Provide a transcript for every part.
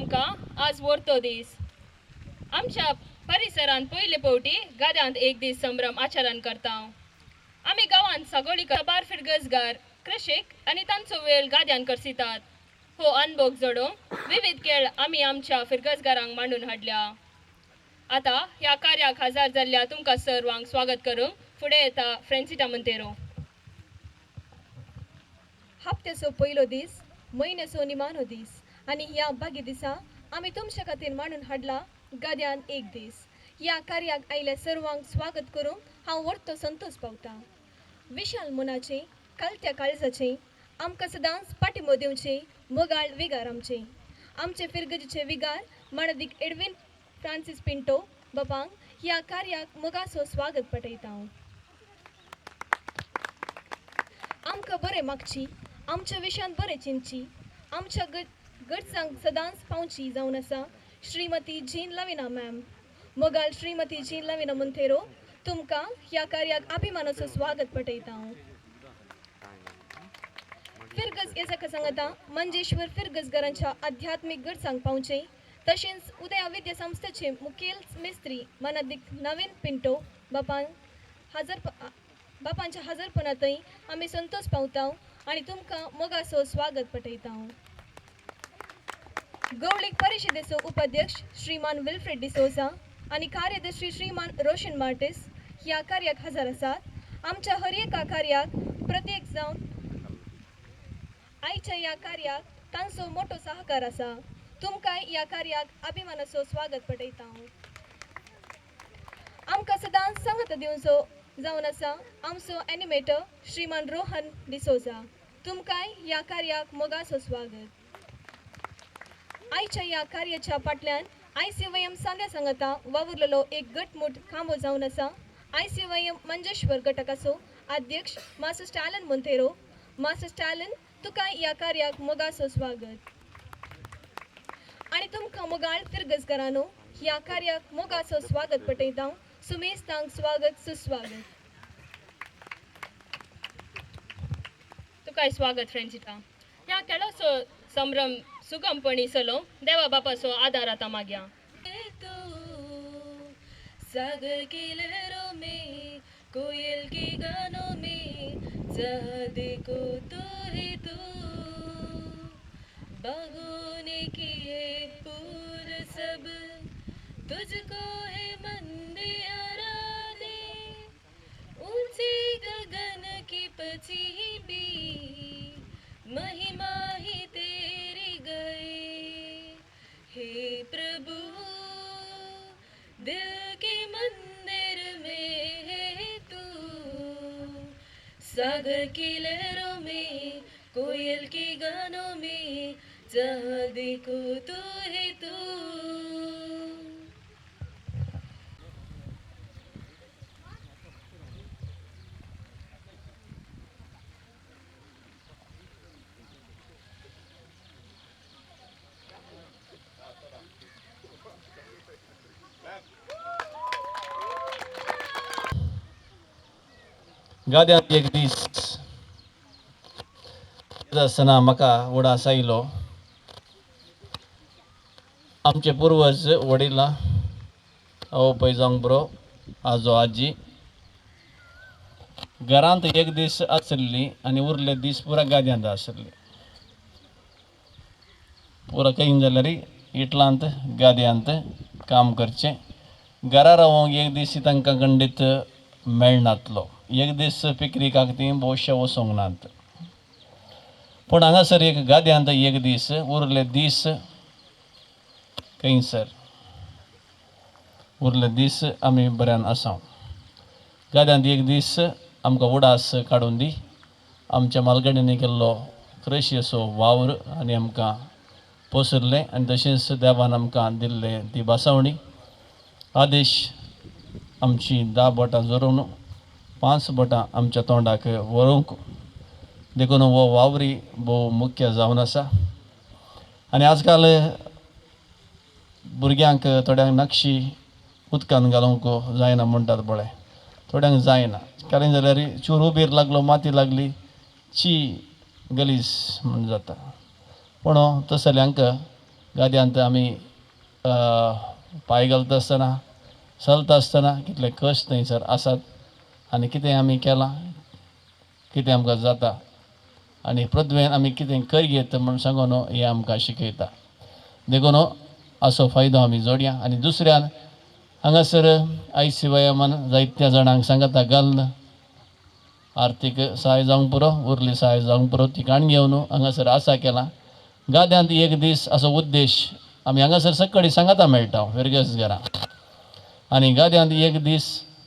आमकां आज वरतो दीस. आमच्या परिसरांत पयले फावटी गाद्यांत एक दीस संभ्रम आचरण करता. आमी गांवांत सगळी साबार फिरगजगार कृशीक आनी तांचो वेळ गाद्यान करसितात. हो अनभोग जोडोवंक विविध खेळ आमी आमच्या फिरगजगारांक मांडून हाडल्या. आतां ह्या कार्याक हजर जाल्ल्या तुमकां सर्वांक स्वागत करूंक फुडें येता फ्रेंसिटा मंतेरो. हप्त्याचो पयलो दीस, म्हयन्याचो निमानो दीस आनी ह्या बागी दिसा आमी तुमच्या खातीर मांडून हाडला गाद्यान एक दीस. ह्या कार्याक आयिल्ल्या सर्वांक स्वागत करूंक हांव व्हडतो संतोश पावता. विशाल मनाचे, कालत्या काळजाचे, आमकां सदांच पाठिंबो दिवचे मोगाळ विगार आमचे, आमचे फिरगजीचे विगार माणदीक एडवीन फ्रांसीस पिंटो बापांक ह्या कार्याक मोगाचो स्वागत पटयता हांव. आमकां बरें मागची, आमच्या विशयांत बरें चिंतची, आमच्या गरजांक सदांच पावची जावन आसा श्रीमती जीन लविना मॅम. मोगाल श्रीमती जीन लविना मंतेरो, तुमकां ह्या कार्याक अभिमानाचो स्वागत पटयता हांव. फिरगज येजाका सांगता मंजेश्वर फिरगजगरांच्या आध्यात्मीक गरजांक पावचें, तशेंच उदया विद्या संस्थेचे मुखेल मिस्त्री मनादीक नवीन पिंटो बापान हजर बापांच्या हजरपणांतय आमी संतोश पावता आनी तुमकां मोगाचो स्वागत पटयता. गौळीक परिशदेचो उपाध्यक्ष श्रीमान विल्फ्रेड डिसोजा आनी कार्यदर्शी श्रीमान रोशन मार्टिस ह्या कार्याक हजर आसात. आमच्या हर एका कार्याक प्रत्येक जावन आयच्या ह्या कार्याक तांचो मोटो सहकार आसा. तुमकां ह्या कार्याक अभिमानाचो स्वागत पटयता हांव. आमकां सदांच सांगत दिवचो जावन आसा आमचो एनिमेटर श्रीमान रोहन डिसोजा, तुमकांय ह्या कार्याक मोगाचो स्वागत. आयच्या ह्या कार्याच्या फाटल्यान ICYM सांद्या सांगता वावुरलेलो एक गटमूट खांबो जावन आसा. ICYM Manjeshwar घटकाचो अध्यक्ष मास्टर स्टॅलन मोंतेरो. मास्टर स्टॅलन, तुका ह्या कार्याक मोगाचो स्वागत. आनी तुमकां मोगाळ फिरगजगारांनो ह्या कार्याक मोगाचो स्वागत पटयता. सुमेस्तांक स्वागत सुस्वागत. तुकाय स्वागत फ्रेंसिटा. ह्या खेळाचो संभ्रम सुगमपणी चलो देवा बापाचो आदार आतां मागया. सागर की लहरों में, कोयल के गानों में, जहाँ देखो तू ही तू, बागों ने किए पूर सब, तुझको है मंदिर आराधे, ऊंचे गगन की पची भी, महिमा ही तेरी गए. हे प्रभु दिल के मंदिर में है तू, सागर की लहरों में, कोयल के गानों में, जहाँ देखो तू ही तू. गाद्यांत एक दीस आसतना म्हाका उडास आयलो. आमचे पुर्वज वडिलां, आवय जावंक बरो, आजो आजी घरांत एक दीस आसली आनी उरले दीस पुरा गाद्यांत आसली. पुरा खंय जाल्यार इटलांत गाद्यांत काम करचें. घरा रावोंक एक दीस तांकां खंडीत मेळनातलो. एक दीस पिकनिकाक ती भोवशे वचोंक नात. पूण हांगासर एक गाद्यांत एक दीस उरले दीस खंयसर उरले दीस आमी बऱ्यान आसा. गाद्यांत एक दीस आमकां उडास काडून दी. आमच्या मालगड्यांनी केल्लो कृशीचो वावर आनी आमकां पोसरलें आनी तशेंच देवान आमकां दिल्लें ती भासावणी आदेश आमची 10 बोटां जोरून 5 बोटां आमच्या तोंडाक व्हरूंक देखून हो वावरी भोव मुख्य जावन आसा. आनी आजकाल भुरग्यांक थोड्यांक नक्षी उदकान घालूंक जायना म्हणटात पळय, थोड्यांक जायना. कारण जाल्यार चूर उबीर लागलो, माती लागली, ची गलीस म्हण जाता. पूण तसल्यांक गाद्यांत आमी पांय घालता आसतना चलता आसतना कितले कश्ट थंयसर आसात आनी कितें आमी केलां, कितें आमकां जाता आनी पृथ्वेन आमी कितें करयेत म्हूण सांगून हें आमकां शिकयता. देखून असो फायदो आमी जोडया. आनी दुसऱ्यान हांगासर आयसीवायमान जायत्या जाणांक सांगता घालून आर्थीक सहाय जावंक पुरो, उरली सहाय जावंक पुरो, ती काण घेवन हांगासर आसा केलां. गाद्यांत एक दीस असो उद्देश आमी हांगासर सकाळी सांगाता मेळटा फिरगज घरां आनी गाद्यांत एक दीस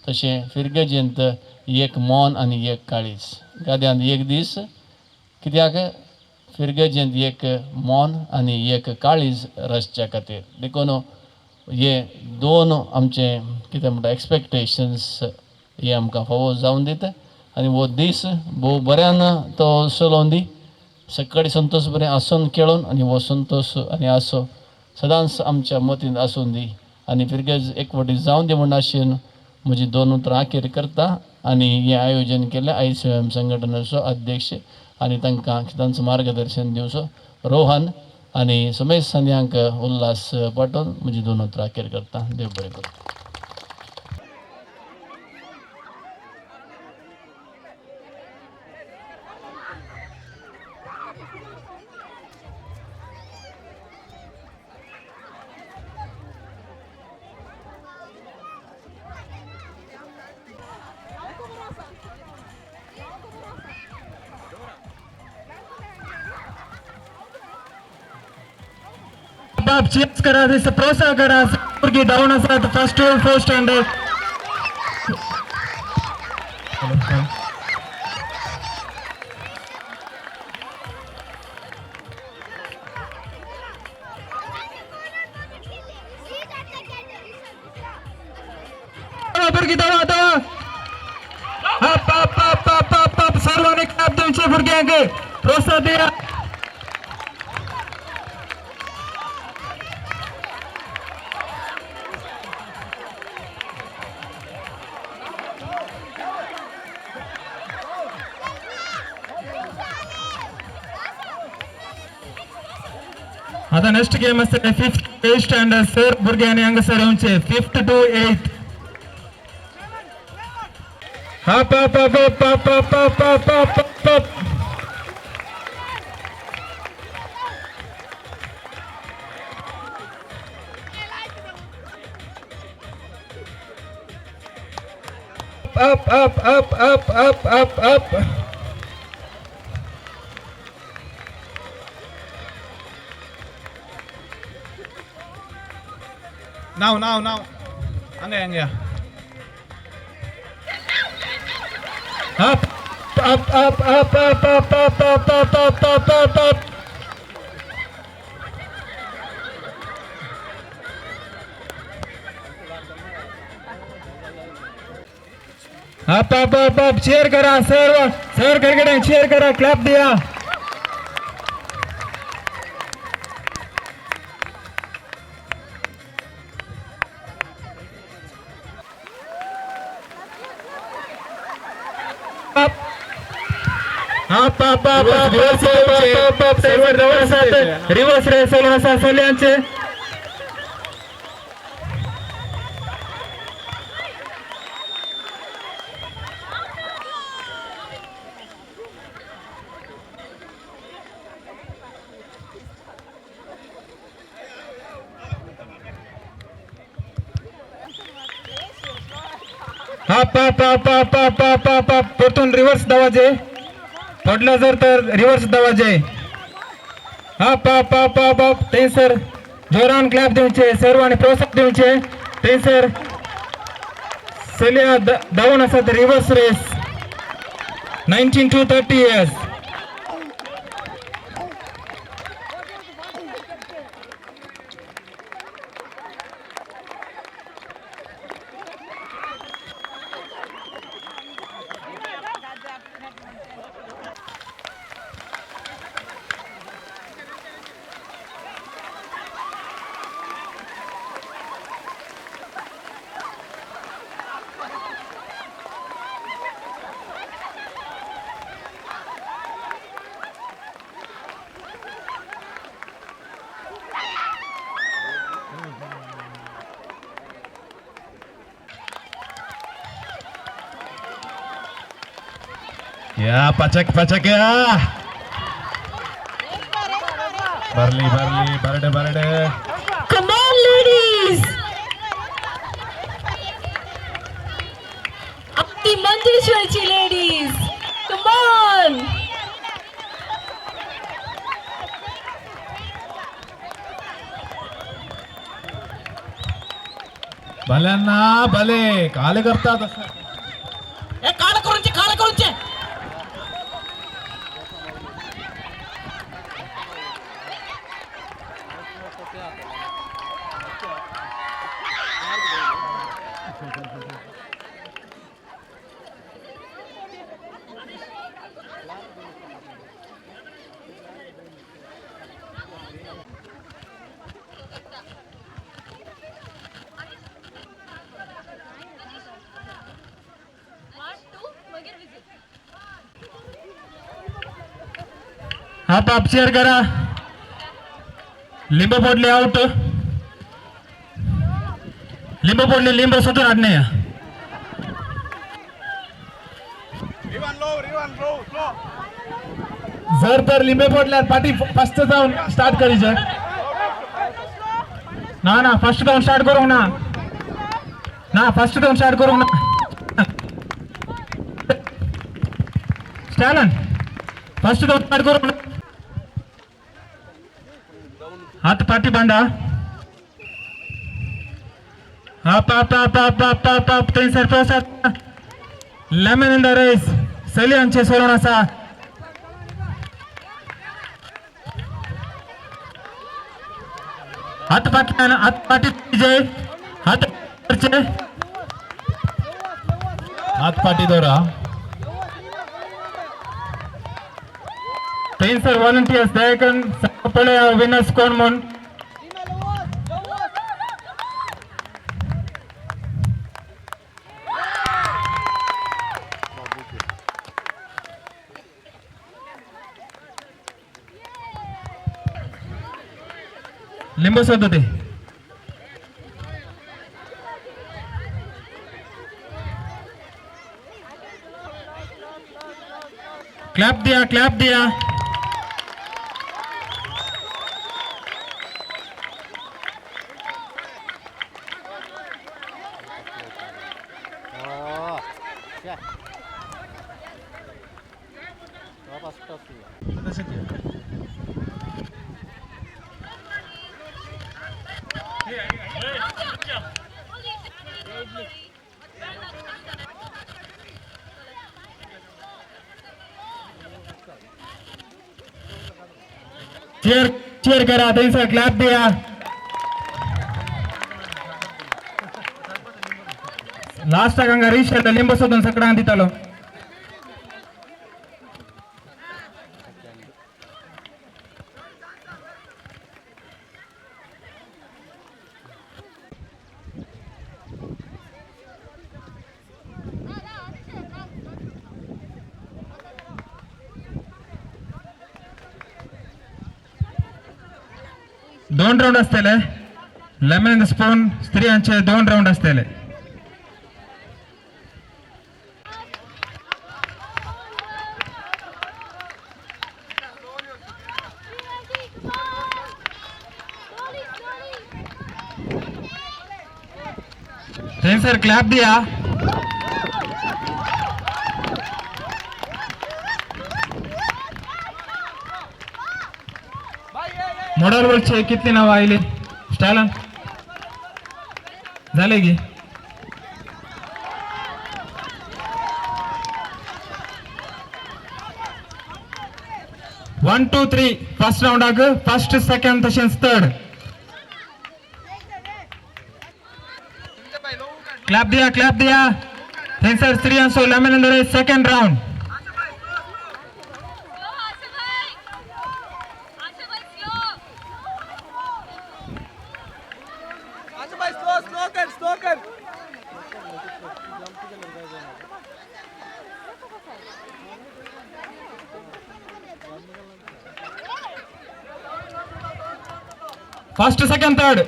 तशें फिरगजेंत एक मन आनी एक काळीज. गाद्यांत एक दीस कित्याक फिरगजेंत एक मन आनी एक काळीज रचच्या खातीर. देखून हे दोन आमचे कितें म्हणटा एक्सपेक्टेशन्स हे आमकां फावो जावन दिता आनी हो दीस भोव बऱ्यान तो चलोवन दी. सकाळी संतोष बरें आसून खेळून आनी हो संतोष आनी आसो सदांच आमच्या मतींत आसून दी आनी फिरगज एकवटी जावन दी म्हूण आशेन म्हजी दोन उतरां अखेर करता. आनी हें आयोजन केलें आयसीएम संघटनेचो अध्यक्ष आनी तांकां तांचो मार्गदर्शन दिवचो रोहन आनी सुमेश संध्यांक उल्हास पाठोवन म्हजी दोन उतरां अखेर करता. देव बरें करूं. आप चीयर्स करा, प्रोत्साहन करा. भुरगीं धांवून आसात फर्स्ट टू फोर्थ स्टँडर्ड. भुरगीं धांवा धांवा. Up up up up up up. सर्वांनी क्लॅप दिवचे भुरग्यांक प्रोत्साहन दिया. आता नेक्स्ट गेम आसतले फिफ्थ एट स्टँडर्ड सर भुरग्यांनी हांगासर येवचे 5th to 8th. Up up up up up up up up up up. Up up up up up up up. Now, now, now. Hanga, hanga. Up, up, up, up, up, up, up, up, up, up, up, up, up. Up, up, up, up. Cheer करा, sir, sir करके cheer करा, clap दिया. Up up up up up up. Reverse reverse race आसा चलयांचे. Up up up up up up up up. परतून reverse धावाचे. पडला जर तर reverse धावाचे. Up up up up up. थंयसर जोरान क्लॅप दिवचे, सर्वांनी प्रोत्साहन दिवचे. थंयसर चलया धांवून आसात reverse race 19 to 30 years. या पचक पचक या बरली बरली बरडे बरडे. Come on, ladies! आपली मंदेश्वरची लेडीज, कम ऑन! भल्यांना भले काले करतात असं. काळ करूनचे काळ करूनचे. हात आप शेअर करा. लिंब फोडले आउट. लिंब फोडले लिंब सोदून हाडणे. जर तर लिंबे फोडल्यार पाठी फर्स्ट जाऊन स्टार्ट करीचे. ना ना फर्स्ट डाऊन स्टार्ट करूंक ना. ना फर्स्ट डाऊन स्टार्ट करूंक ना. स्टॅलन फर्स्ट डाऊन स्टार्ट करूंक ना. हात पाठी बांधा. Up up up up up up up थंयसर प्रसाद lemon in the race चलयांचे Soran आसा. हात फाटल्यान हात पाठी जय हात वरचे. हात पाठी दोरा. थंयसर व्हॉलंटियर्स दयाकन पळया विनर्स कोण म्हूण. लिंबू सोद होते. क्लॅप दिया क्लॅप दिया. चेअर चेअर करा थंयसर क्लॅप दिया. लास्टाक हांगा रीश येता लिंबू सोदून सकडांक दितालो. दोन राऊंड असतले. लेमन स्पून स्त्रियांचे दोन राऊंड असतले. थंयसर क्लॅप दिया. मॉडल वरचे कितली नावं आयली स्टायलान झाले की. 1 2 3 फर्स्ट राऊंडाक फर्स्ट सेकंड तशेंच थर्ड. क्लॅप दिया क्लॅप दिया. थंयसर स्त्रियांचो lemon second round. First second third.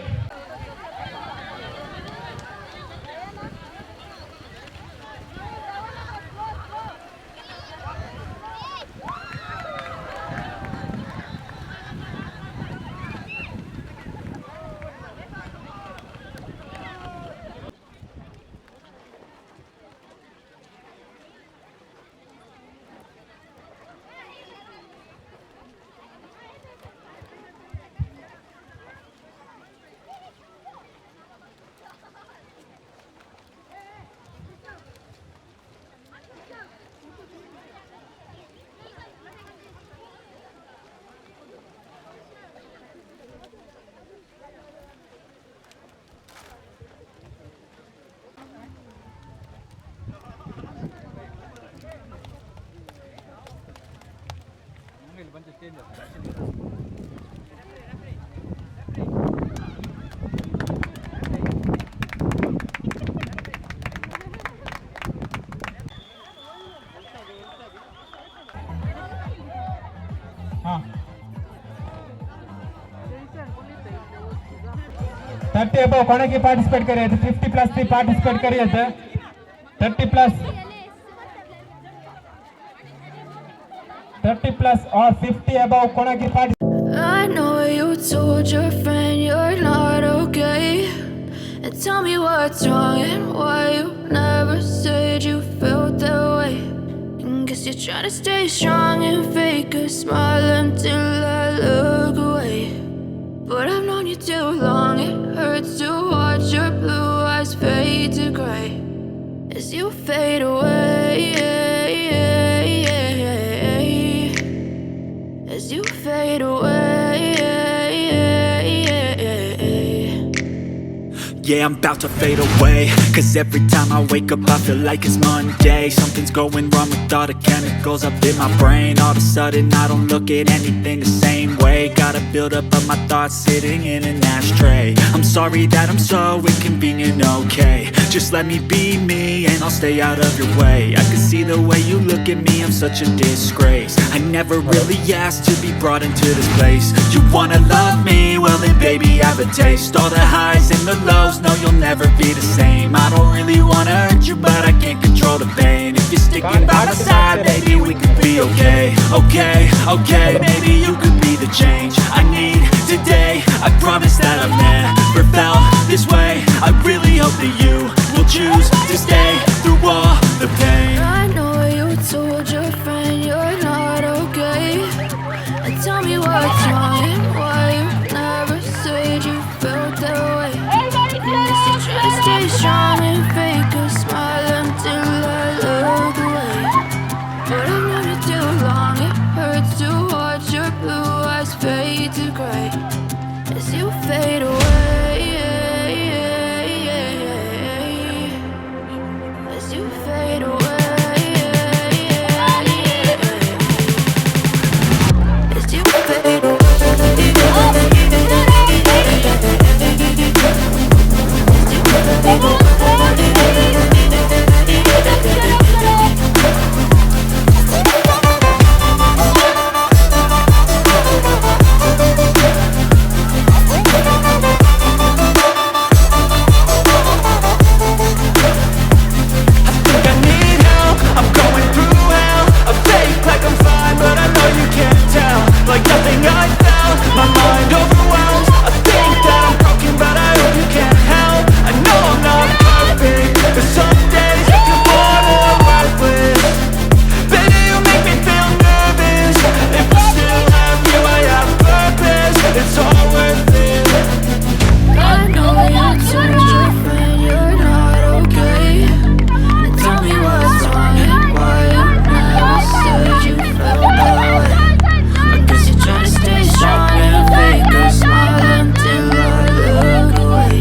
हां 30 अबव कोणाकी पार्टिसिपेट करूयात, 50+ ती पार्टिसिपेट करूयात. 30+ 30+ और 50 above कोणाकी participate. I know you told your friend you're not okay. And tell me what's wrong and why you never said you felt that way. And guess you're trying to stay strong and fake a smile until I look away. But I've known you too long, it hurts to watch your blue eyes fade to gray as you fade away. As you fade away. Yeah, I'm about to fade away. Cause every time I wake up I feel like it's Monday. Something's going wrong with all the chemicals up in my brain. All of a sudden I don't look at anything the same way. Gotta build up of my thoughts sitting in an ashtray. I'm sorry that I'm so inconvenient, okay. Just let me be me and I'll stay out of your way. I can see the way you look at me, I'm such a disgrace. I never really asked to be brought into this place. You wanna love me? Well then baby I have a taste. All the highs and the lows, no you'll never be the same. I don't really wanna hurt you, but I can't control the pain. If you're sticking by my side, baby, we could be okay. Okay, okay, maybe you could be the change I need today. I promise that I've never felt this way. I really hope that you will choose to stay through all the pain. I know you told your friend you're not okay. And tell me what's wrong and why you never said you felt that way. And guess you try to stay strong and fake a smile until I look away. But I've known you too long, it hurts to watch your blue eyes fade to gray as you fade away. As you fade away. As you fade away. Think I need help, I'm going through hell. I fake like I'm fine, but I know you can't tell. Like nothing I felt, my mind overwhelms. I think that I'm broken, but I hope you can't help. I know I'm not perfect, but some days I feel more than worthless. Baby, you make me feel nervous. If I still have you, I have purpose. It's all worth it. I know you told your friend you're not okay. And tell me what's wrong and why you never said you felt that way. I guess you're trying to stay strong and fake a smile until I look away.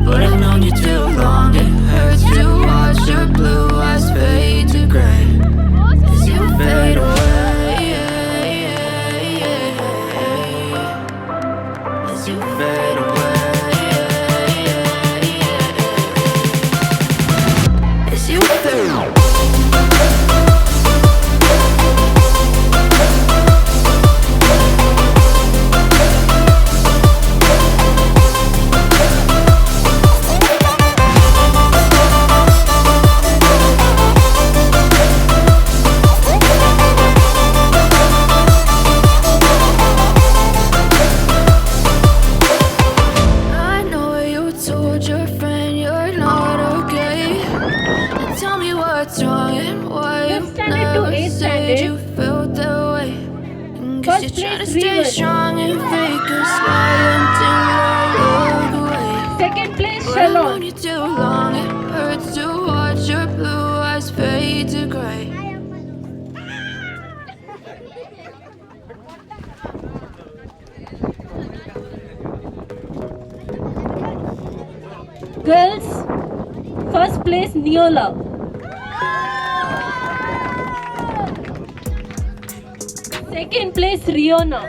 But I've known you too long, it hurts to watch your blue eyes fade to gray as you fade away. As you fade away. As you fade away. I know you told your friend you're not okay. And tell me what's wrong and why you Fifth standard to never eighth said standard. you felt that way. And guess First you're trying to place, stay River. strong and fake a smile until I look away. Second place, But I've known Shalon. you too long, it hurts to watch your blue eyes fade to gray. Girls, first place, Neola. Second place Riona.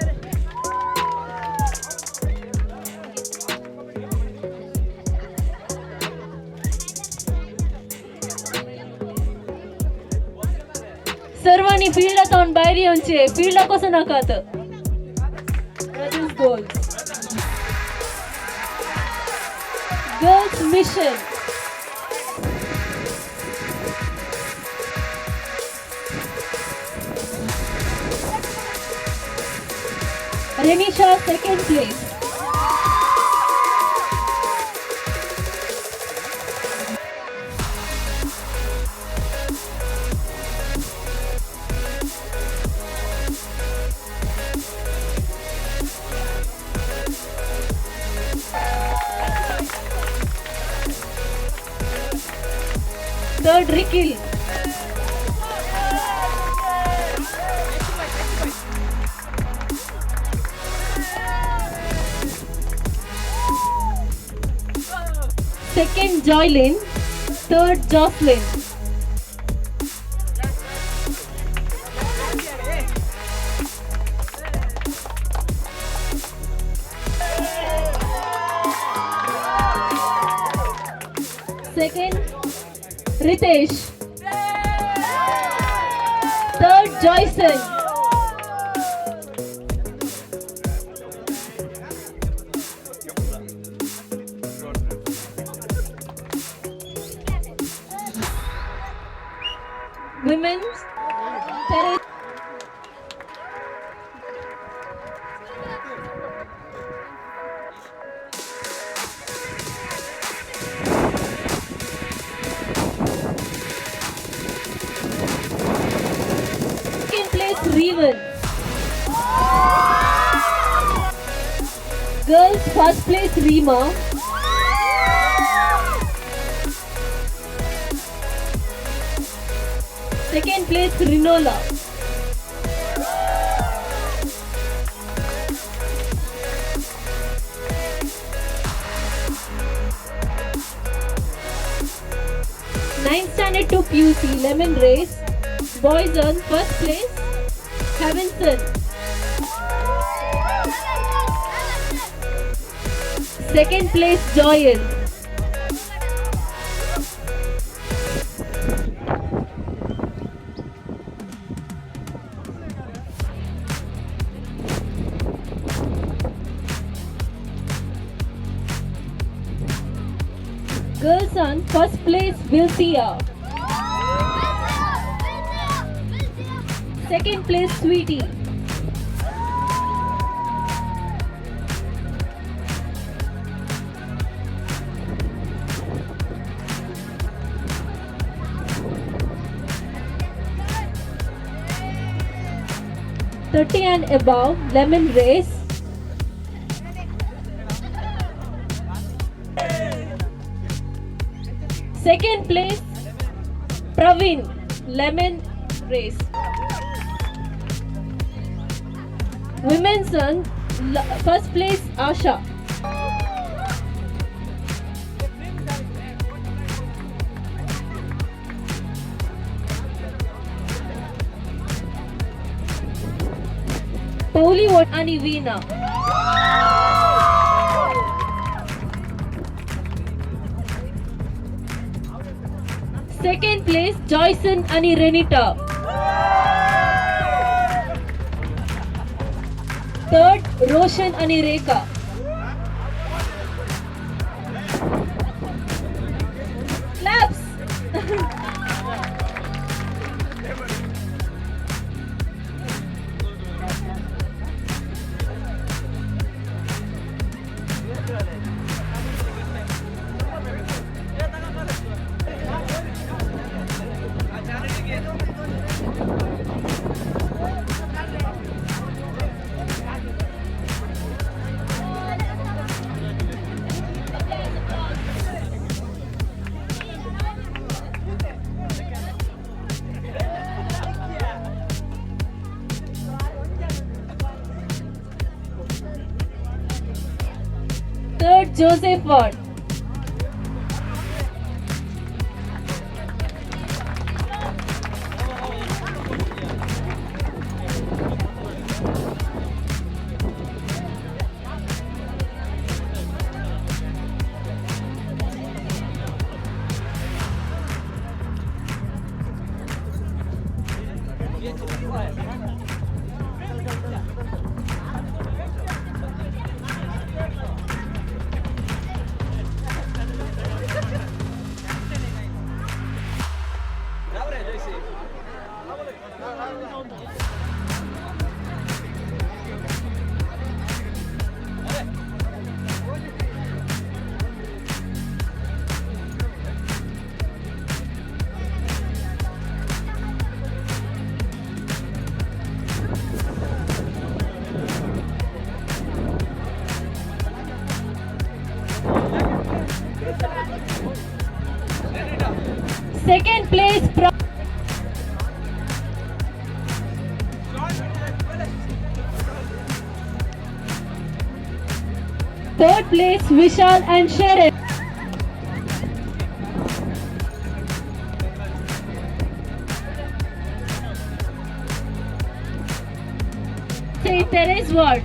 सर्वांनी फिल्डा जावन भायर येवचे, फिल्डा कसो नाकात. Brothers goals. Girls mission. Renisha second place. Third Rikil. Second Joylyn, third Jocelyn. Second Ritesh. Third Joyson. Women's Terrace. Second place Revan. Girls first place Reema. Second place Rinola. Ninth standard to PUC Lemon Race. Boys on first place Havenson. Second place Joyan. Girls on first place Vilsia. Second place Sweetie. 30 and above Lemon Race. Second place Praveen Lemon Race. Women's on first place Asha. Pauli आणि Veena. Second place Joyson आणि Renita. Third Roshan आणि रेखा. Claps. Third Joseph Ward. Second place, third place, Vishal and Sharon. Say Therese Ward.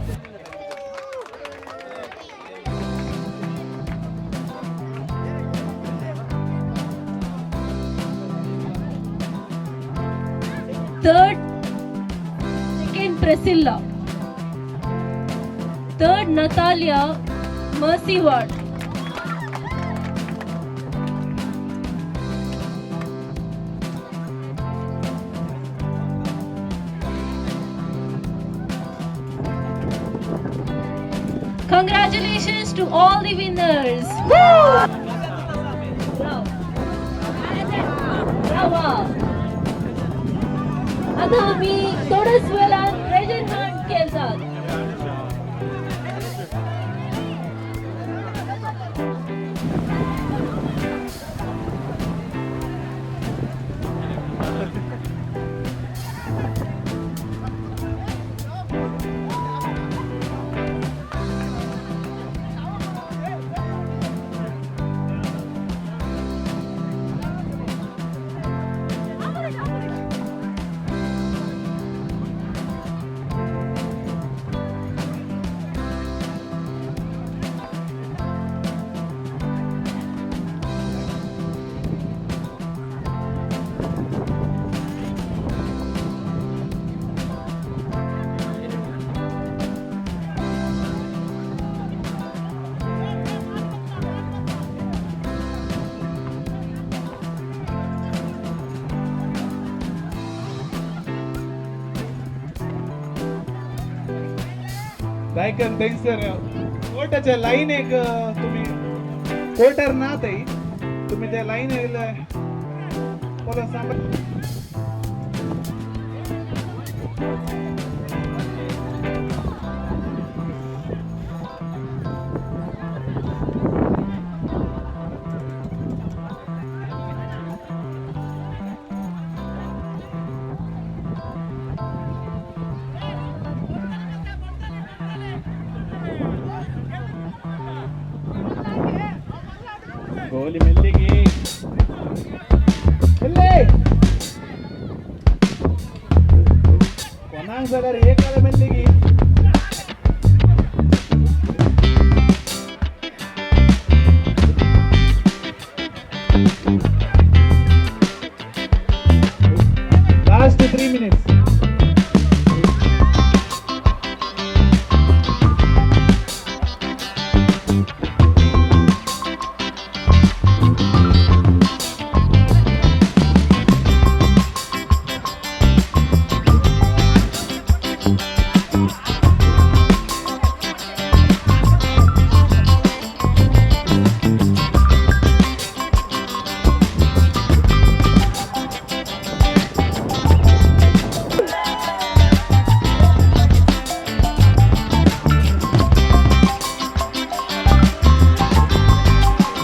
Third, second Priscilla. Third Natalia, Mercy Ward. Congratulations to all the winners. Woo! Bravo. Bravo. आता आम्ही थोड्याच वेळान treasure Hunt खेळतात. गायकन थंयसर कोर्टाच्या लायनीक तुमी coal tar ना थंय तुमी त्या लायन येयले परत सांग. गोली मिलेगी कोणाक जाल्यार एक मेल्ली. Last 3 minutes.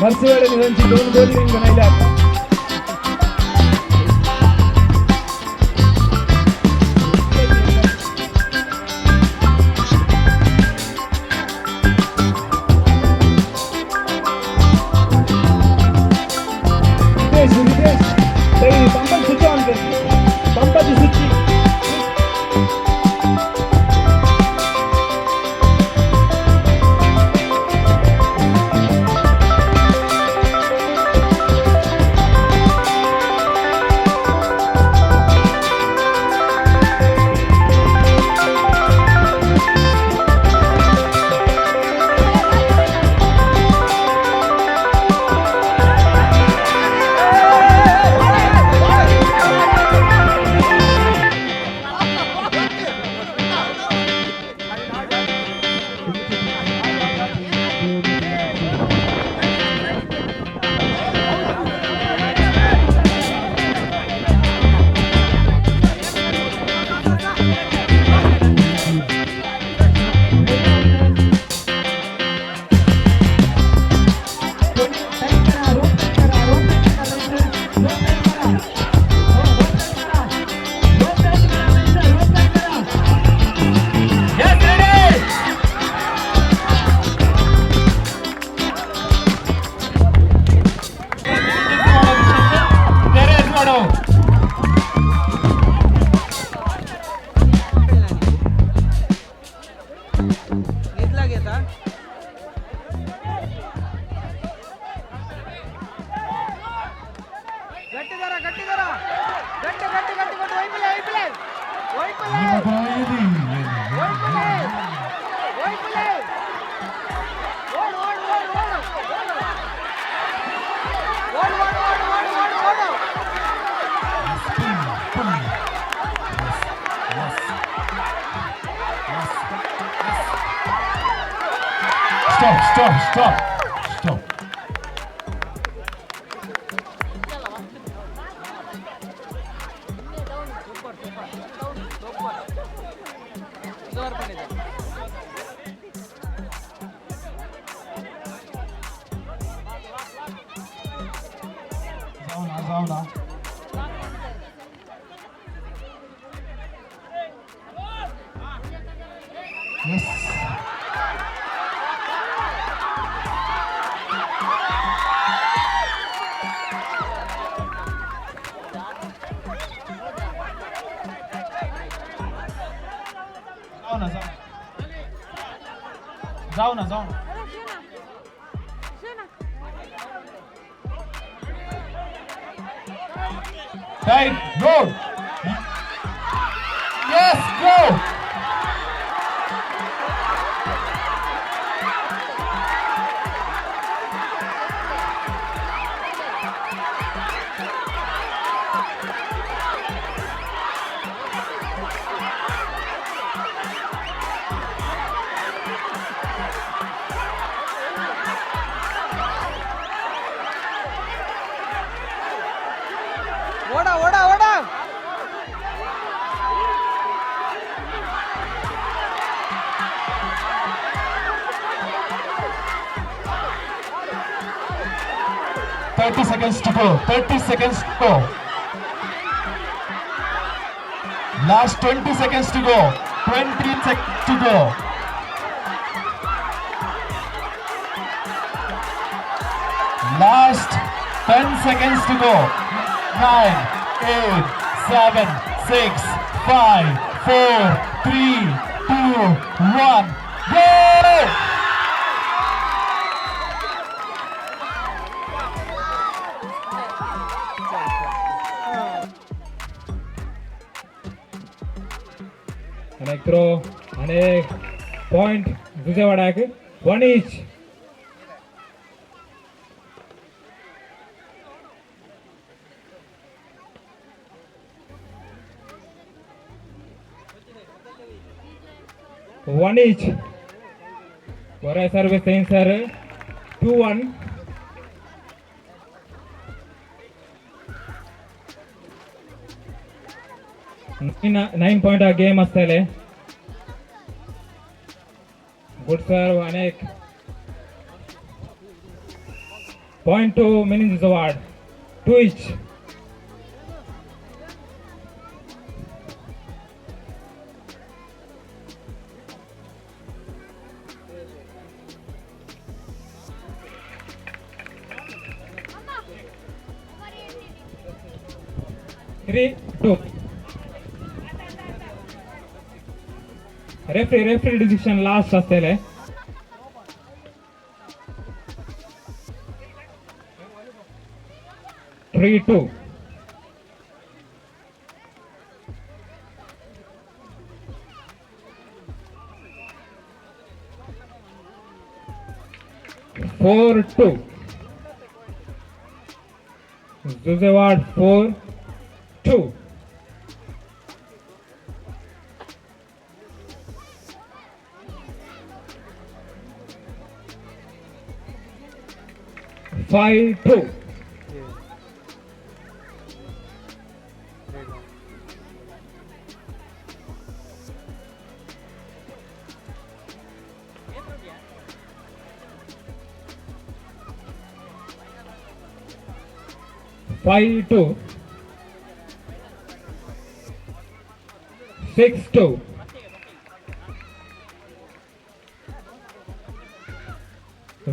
मर्सीवाड्याने त्यांची 2 गोली बनवल्या. रितेश रितेश पंपाची स्विच ऑन कर, पंपाची switch. Stop, stop, stop, stop. जाऊ ना, जाऊ ना. Yes. जाऊ ना, जाऊ, जाऊ ना, जाऊ ना. Time, go. Yes, go. ಓಡ ಓಡ ಓಡ. 30 seconds to go. 30 seconds to go. Last 20 seconds to go. 20 seconds to go. Last 10 seconds to go. 9, 8, 7, 6, 5, 4, 3, 2, 1. Go! अनेक थ्रो, अनेक पॉइंट विजयवाडाक. One each. One each. बरं सर्विस sir. 2-1. 9 point ಆ game आसतले. Good सर्व अनेक. Point to Menezes ward. 2 each. 3-2. Referee decision last आसतले. 3-2. 4-2. Josewad 4-2. 5-2. 5-2. 6-2.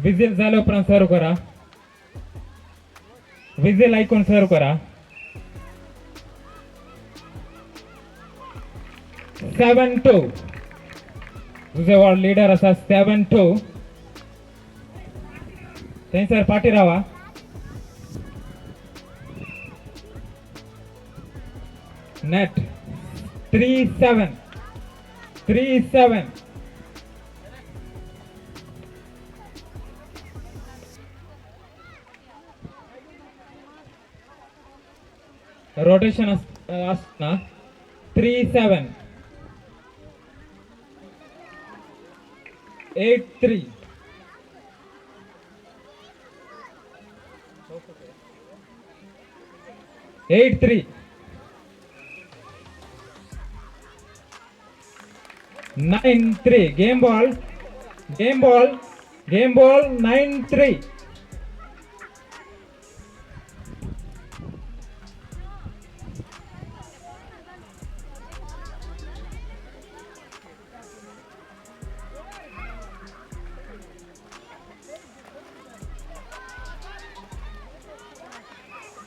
Whistle जाल्या उपरांत सर्व करा. विझल ऐकून सर्व करा. 7-2. जुझेवाड लिडर आसा 7-2. थंयसर फाटीं रावा. Net 3-7. 3-7. Rotation आसना 3-7. 8-3. 8-3. 9-3. Game ball. Game ball. Game ball. 9-3.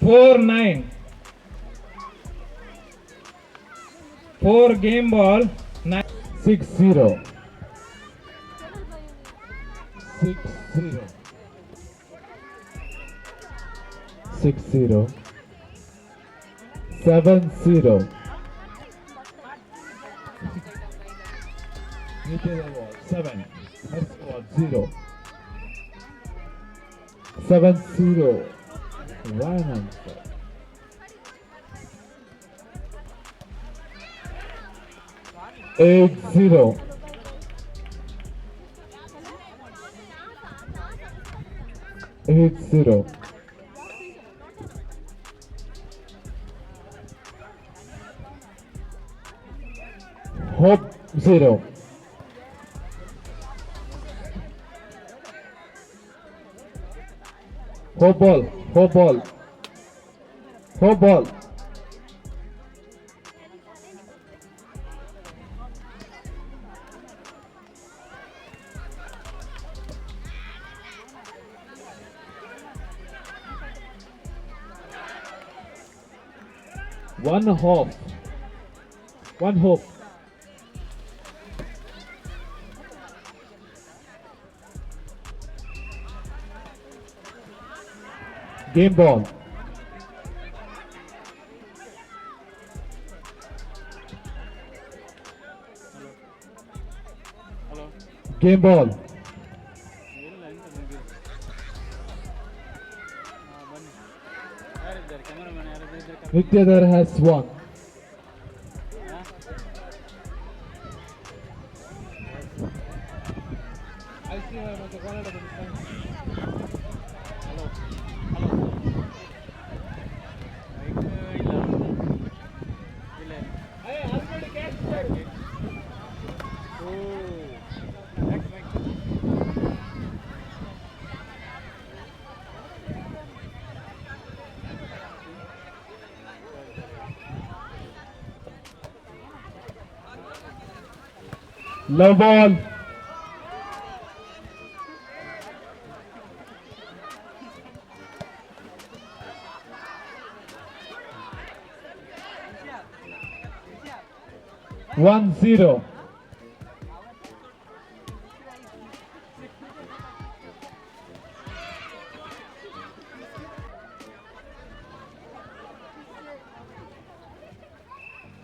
4-9. 4 game ball. 9. 6-0. 6-0. 6-0. 7-0. Nitya ball 7. First ball 0. 7-0. One answer. 8-0. 8-0. Hope 0. Hope ball. Hope ball. Hope ball. One hope. One hope. Game ball. Game ball. Nityadhar has won. Love ball. 1-0.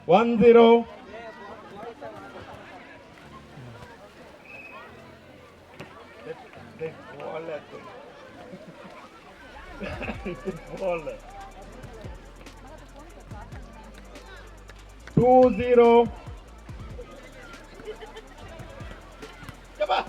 1-0. Ball. 2-0. Come on.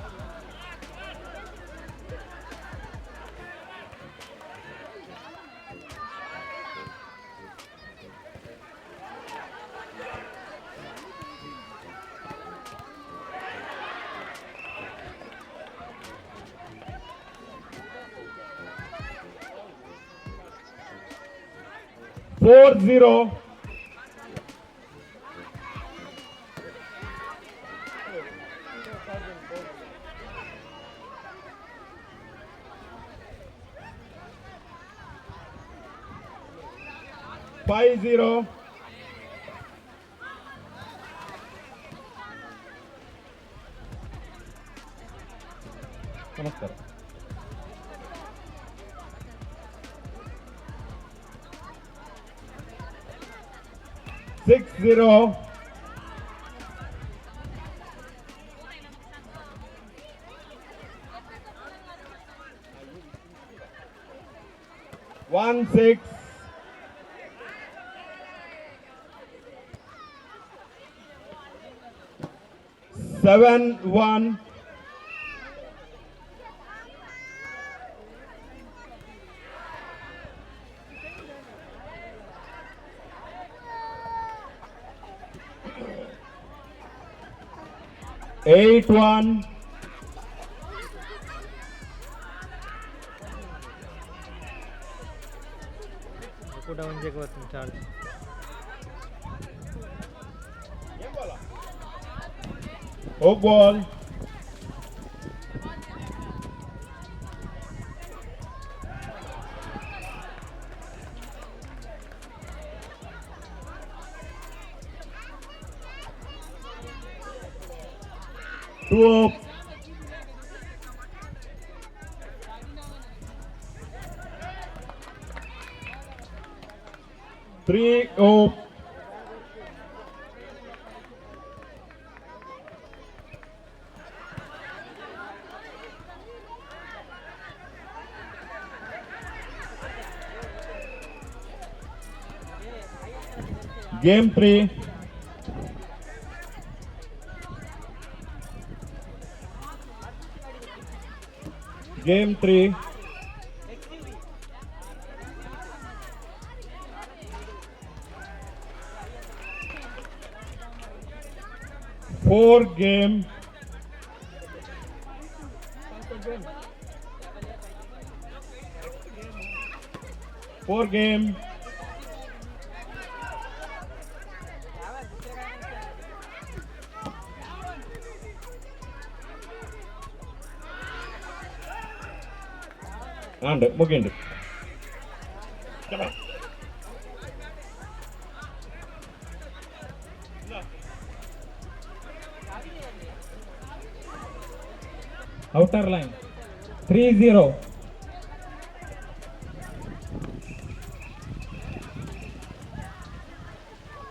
4-0. 5-0. Namaskar. 6-0. 1-6. 7-1. 8-1. Hook ball. 2 up. 3 up. Game 3. Game 3. 4 game. 4 game. And ముగిండు. Outer line 3-0.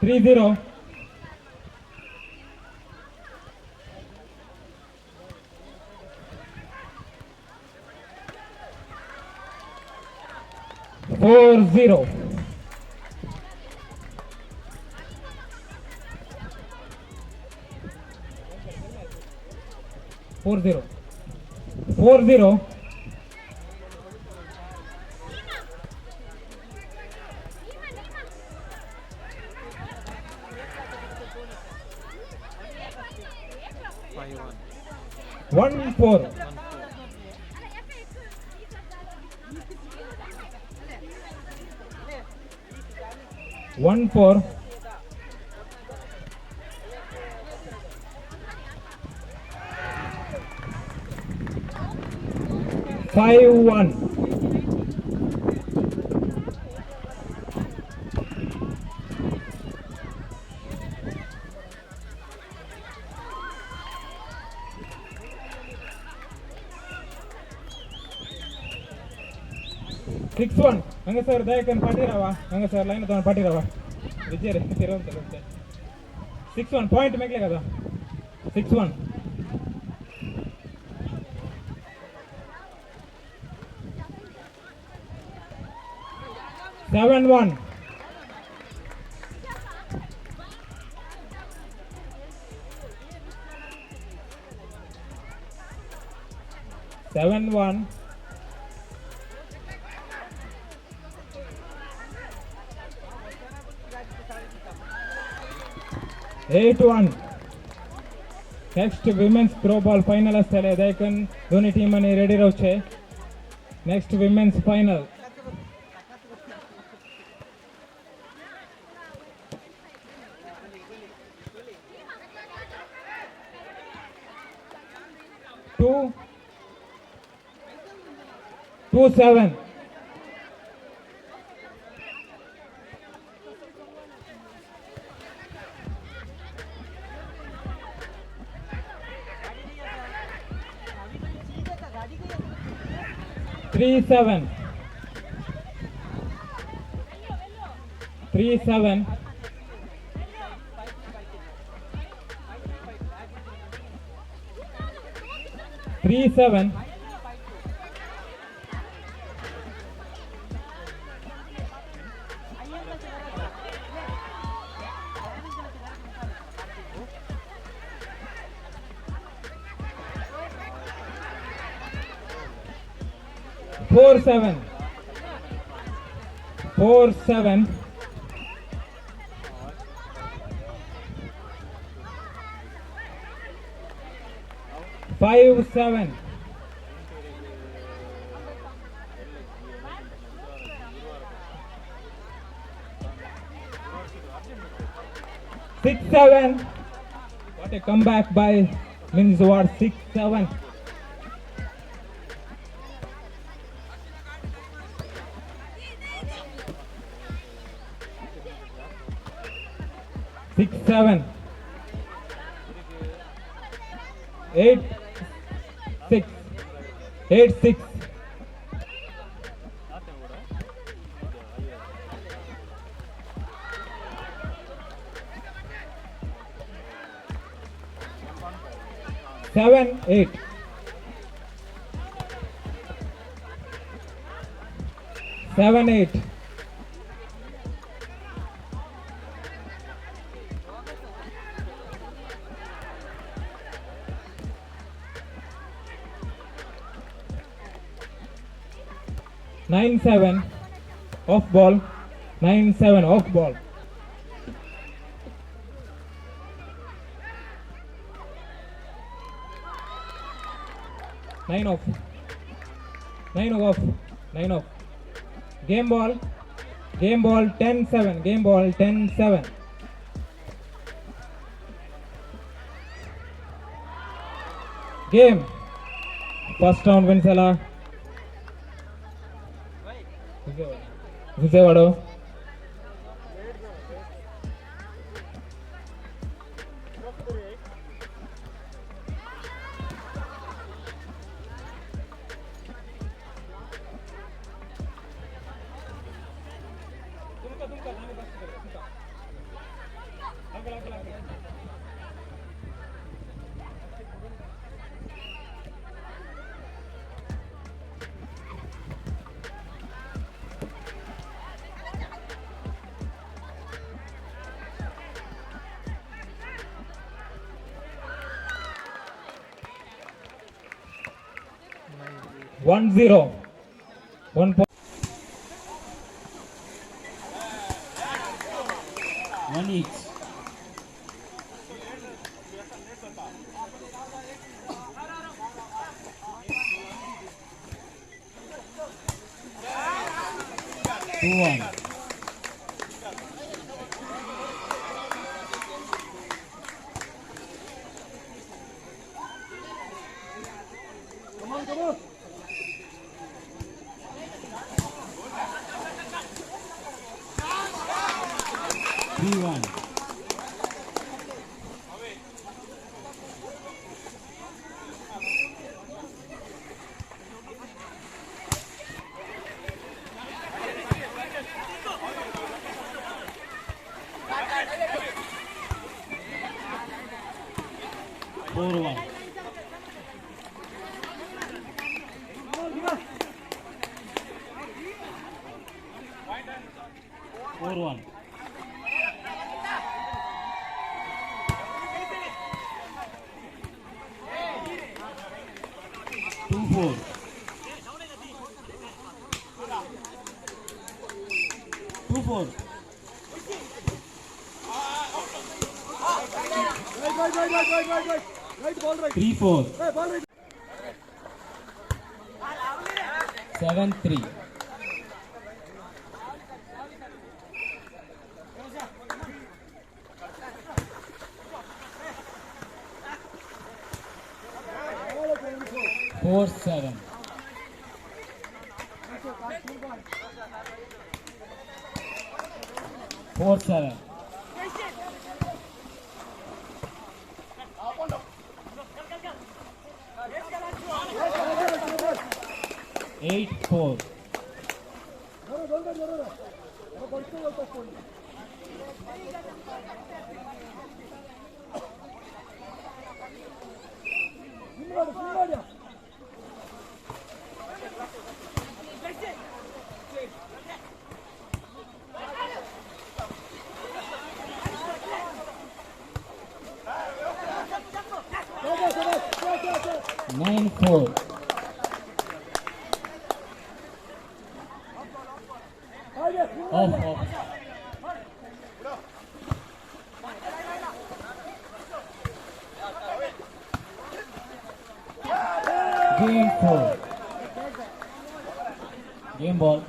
3-0. 4-0. 4-0. 4-0. 1-4. 1-4. 5-1. 6-1. ಹಂಗ sir ದಯಕನ್ ಪಾಟಿರವ, ಹಂಗ sir line ತಗೊಂಡು ಪಾಟಿರವ Vijay ತಿರುವಂತ 6-1 point ಮೇಕ್ಲೆ కదా. 6-1. 7-1. 7-1. 8-1. Next women's throw ball final आसतले. देखून दोन्ही टीमांनी ready रावचे. Next women's final. 2-2-7. 3-7. 3-7. 3-7. 4-7. 4-7. 5-7. 6-7. What a comeback by Menezes Ward. 6-7. 6-7. 8-6. 8-6. 7-8. 7-8. 9-7. Off ball. 9-7 off ball. 9 off. 9 off. 9 off. Game ball. Game ball 10-7. Game ball 10-7. Game. First round Vinsala. Vijayawada. 1-0. 1 point. 1 each. 2-1. Come on, come on. 3-1. 4-1. 4-1. 2-4. 2-4. Right, right, ball right. 3-4. Hey, ball right. 7-3. 4-7. 4-7. 8-4. 9-4. Off, off. Game 4. Game ball.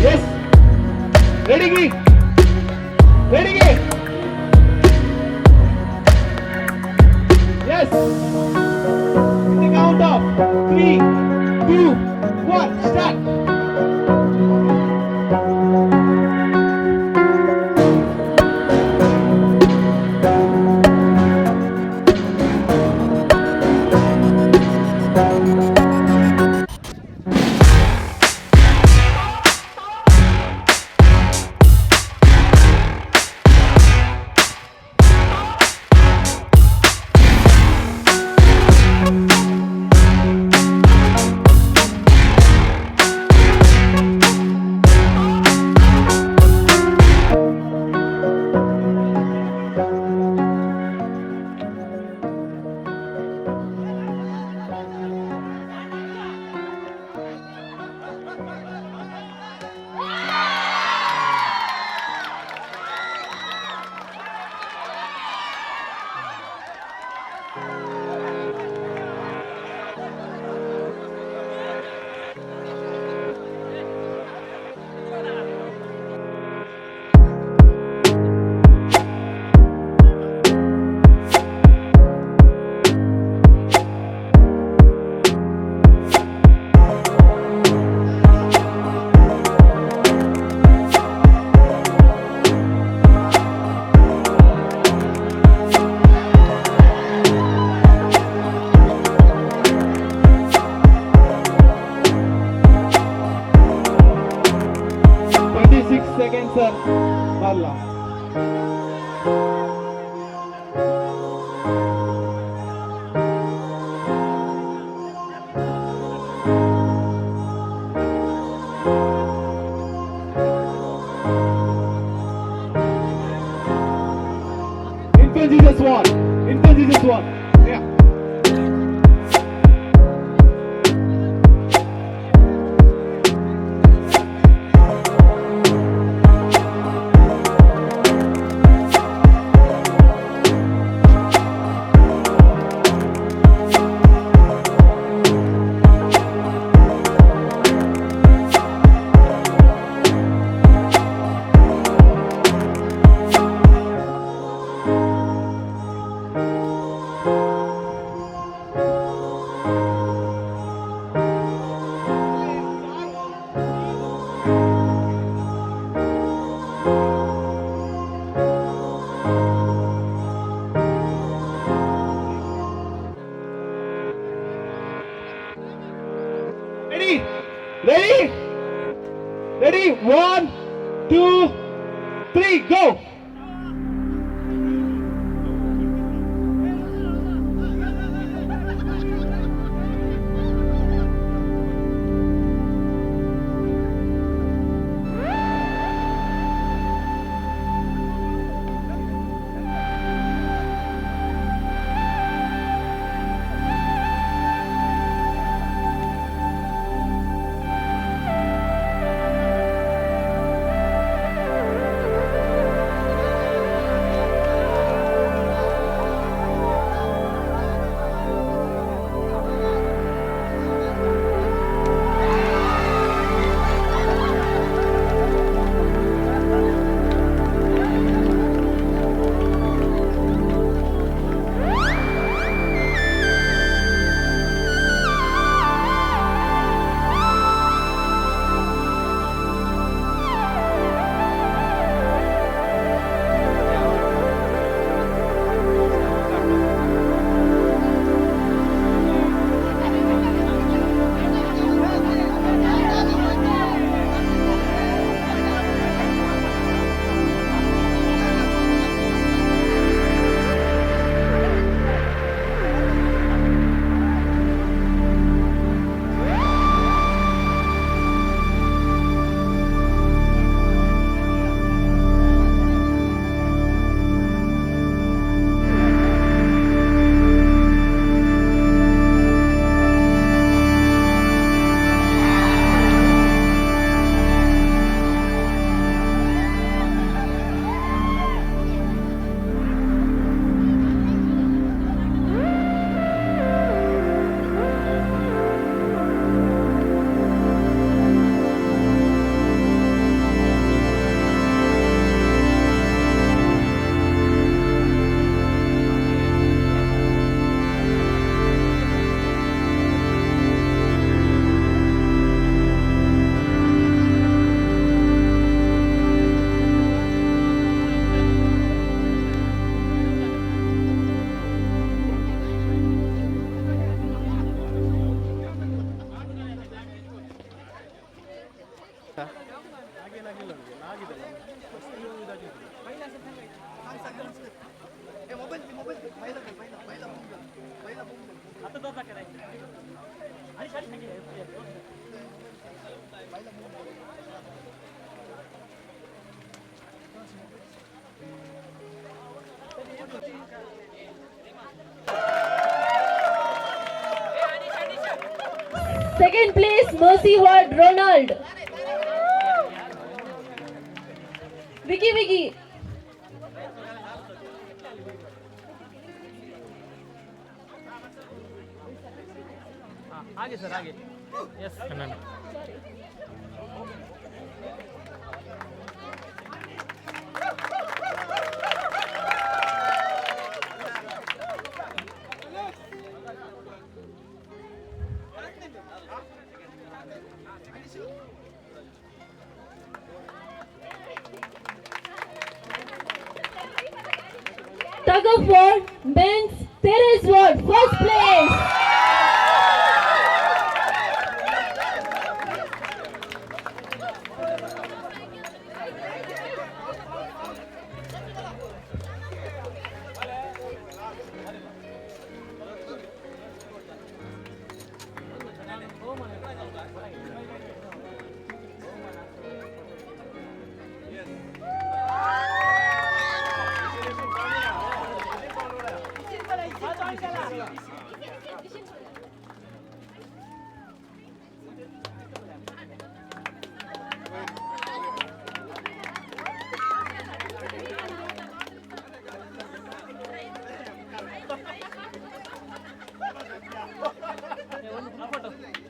Yes. Ready? Ready? Yes. In the count of 3, 2, 1, start. Seconds, sir. Balla. Infant Jesus 1. Infant Jesus 1. Yeah. 3, go! Second place, Mercy Ward Ronald. Vicky Vicky. आगे sir आगे. Yes. Tug of war, men's Teres Ward, first place.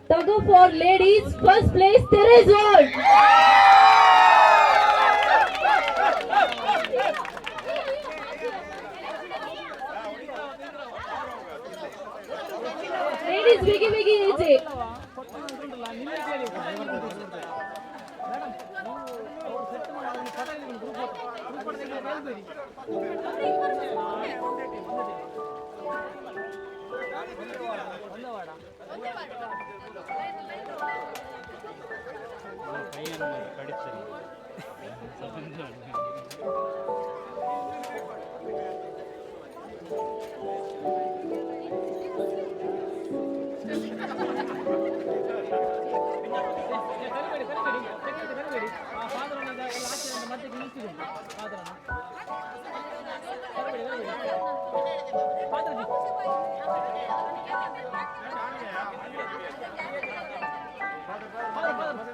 Tug of war ladies, first place, Teres Ward. Ladies, Vicky Vicky AJ.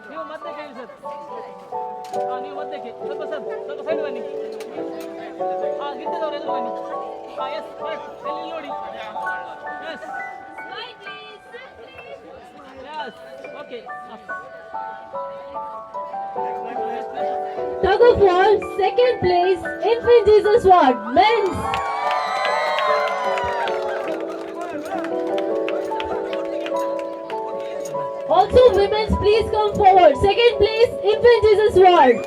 ನೀವು ಮಧ್ಯಕ್ಕೆ ಹೇಳಿ sir. ಹಾಂ, ನೀವು ಮಧ್ಯಕ್ಕೆ ಸ್ವಲ್ಪ sir, ಸ್ವಲ್ಪ ಸೈಡ್ ಬನ್ನಿ. ಹಾಂ, ಗಿಡ್ಡದವರು ಎದುರು ಬನ್ನಿ. ಹಾಂ, ಎಸ್, ಕರೆಕ್ಟ್. ಎಲ್ಲಿ ನೋಡಿ. Yes yes, okay. Tug of war, second place, Infant Jesus Ward, men's. Also women's, please come forward. Second place, Infant Jesus Ward.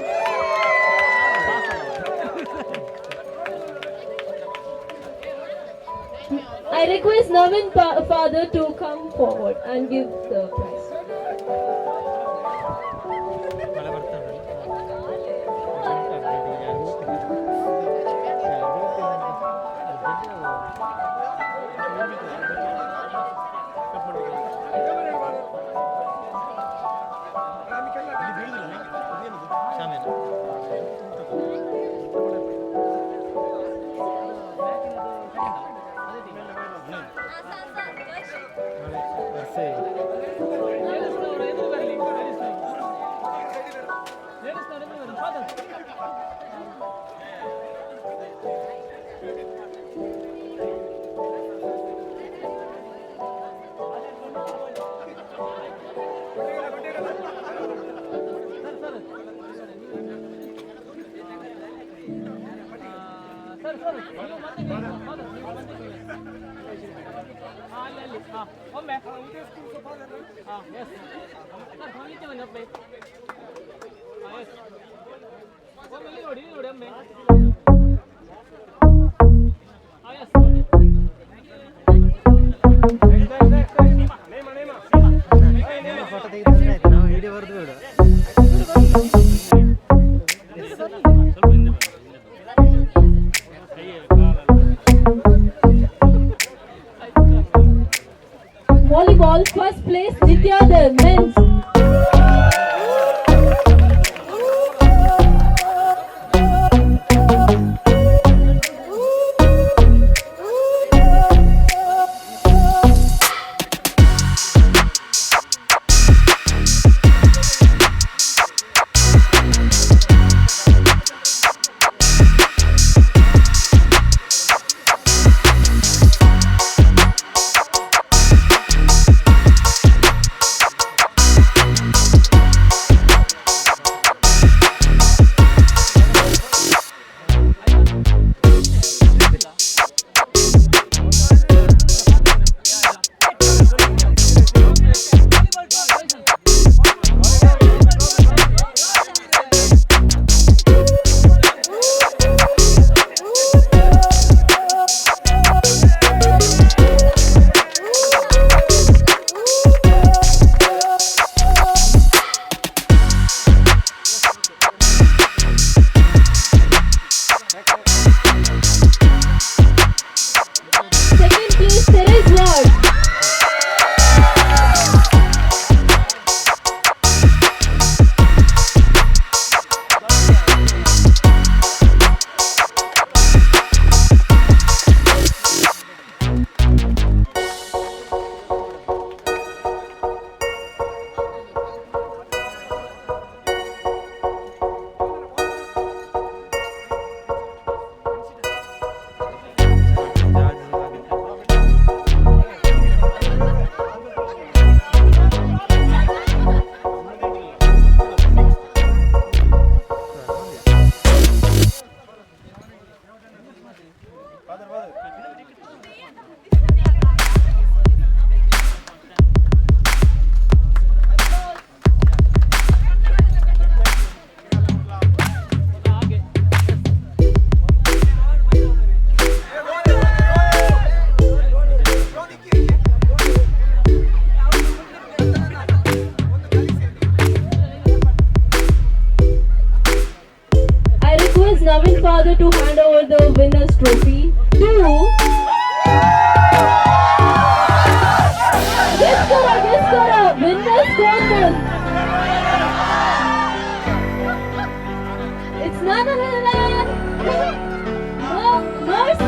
I request Navin father to come forward and give the prize. ಲೇಡೀಸ್ನವರು ಎದುರು ಬರಲಿ. ಲೇಡೀಸ್ನವರು ಎದುರು ಬರಲಿ. Father. Sir sir sir sir, ನೀವು ಮಧ್ಯಕ್ಕೆ ಹೇಳಿ. Father, ನೀವು ಮಧ್ಯಕ್ಕೆ ಹೇಳಿ. ಹಾಂ, ಅಲ್ಲಿ ಅಲ್ಲಿ. ಹಾಂ, ಒಮ್ಮೆ. ಹಾಂ, ಎಸ್ ಸರ್, ಈಚೆ ಬನ್ನಿ ಒಮ್ಮೆ. ಹಾಂ, ಎಸ್, ಒಮ್ಮೆ ಇಲ್ಲಿ ನೋಡಿ, ಇಲ್ಲಿ ನೋಡಿ ಒಮ್ಮೆ. ಹಾಂ, ಎಸ್, ಓಕೆ. ಫೋಟೋ ತೆಗೆದ್ರೆ ಆಯ್ತು, ನಾವು ವಿಡಿಯೋ ಬರೆದು ಬಿಡು. Volleyball, first place, Nitya Dev, men's. Second place, Therese Ward. ಹಾಗೆ. I request Navin father to hand over the winner's trophy to Guess Kara, guess Kara, winner's corner. It's none other than Nurse.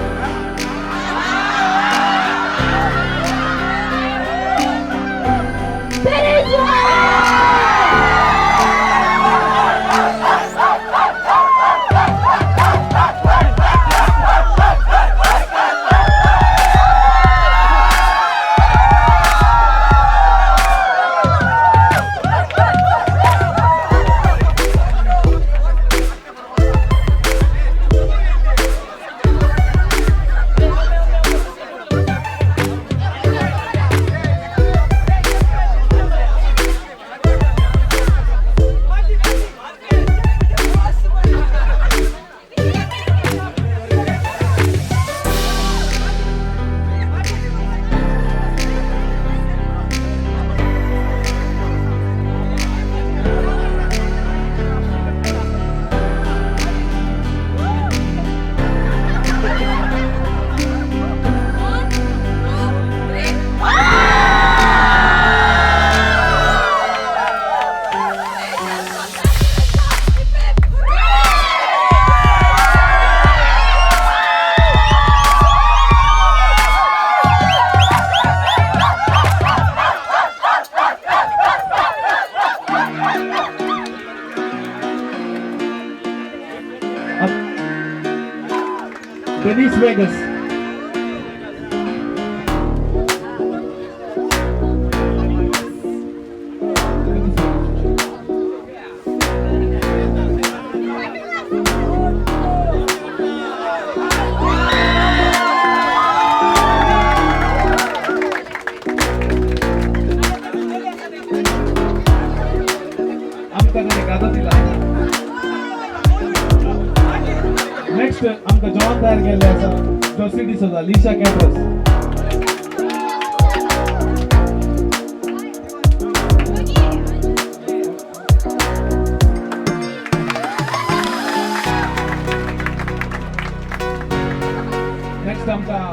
Denise Vegas. Next आमकां John तयार केल्ले आसा जोसी D'Souza, Lisha कॅड्रस. Next आमकां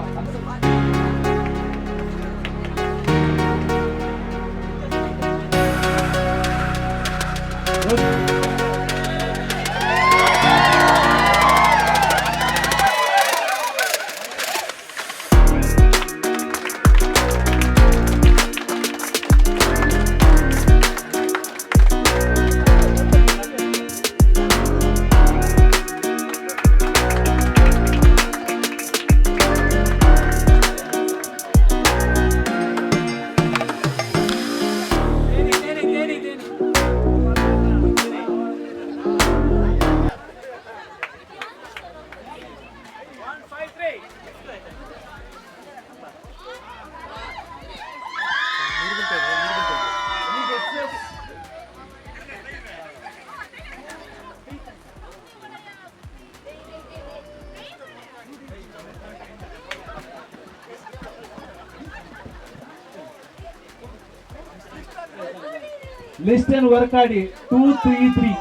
Liston Varkady 233.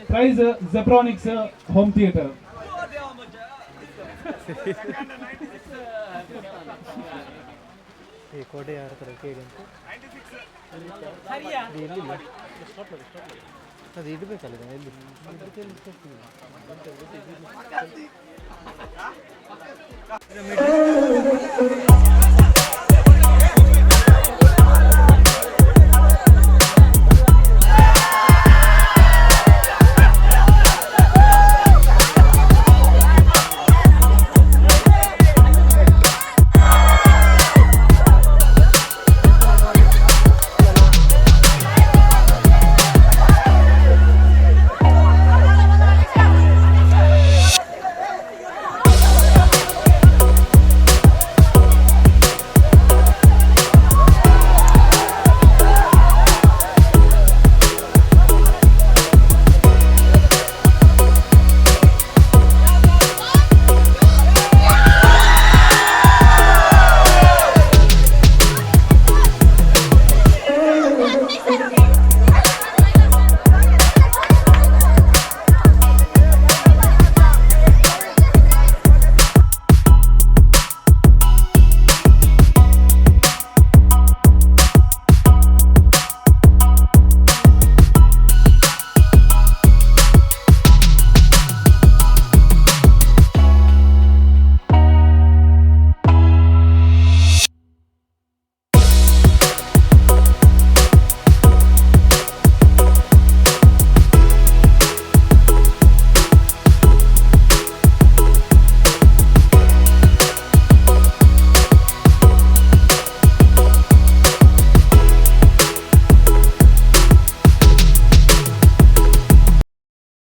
Prize Zebronics home theatre. ಈ ಕೋಟೆ ಯಾರ ಹತ್ರ ಕೇಳಿ ಅಂತ ಎಲ್ಲಿಲ್ಲ, ಅದು ಇಡಬೇಕಲ್ಲ ಎಲ್ಲಿ.